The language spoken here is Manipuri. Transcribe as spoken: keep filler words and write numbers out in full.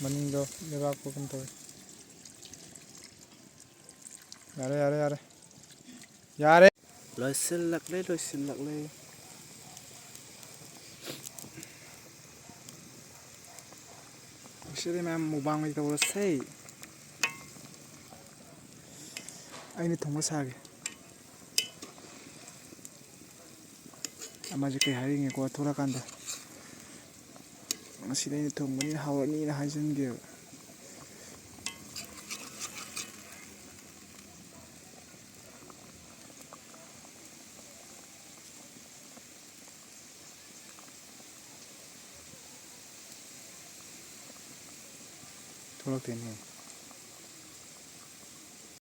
ꯃꯅꯤꯡꯗꯣ ꯂꯩꯕꯥꯛ ꯄꯣꯛꯀꯨꯝ ꯇꯧꯋꯤ꯫ ꯌꯥꯔꯦ, ꯌꯥꯔꯦ, ꯌꯥꯔꯦ꯫ ꯌꯥꯔꯦ꯫ ꯂꯣꯏꯁꯤꯜꯂꯛꯂꯦ, ꯂꯣꯏꯁꯤꯜꯂꯛꯂꯦ꯫ ꯉꯁꯤꯗꯤ ꯃꯌꯥꯝ mukbang ꯑꯣꯏꯅ ꯇꯧꯔꯁꯦ꯫ ꯑꯩꯅ ꯊꯣꯡꯕ ꯁꯥꯒꯦ꯫ ꯑꯃꯁꯦ ꯀꯩ ꯍꯥꯏꯔꯤꯉꯦꯀꯣ ꯊꯣꯛꯂꯛꯀꯥꯟꯗ꯫ ꯉꯁꯤꯗꯤ ꯑꯩꯅ ꯊꯣꯡꯕꯅꯤꯅ ꯍꯥꯎꯔꯅꯤꯅ ꯍꯥꯏꯖꯟꯒꯦꯕ꯫ ꯊꯣꯛꯂꯛꯇꯦꯅꯦ꯫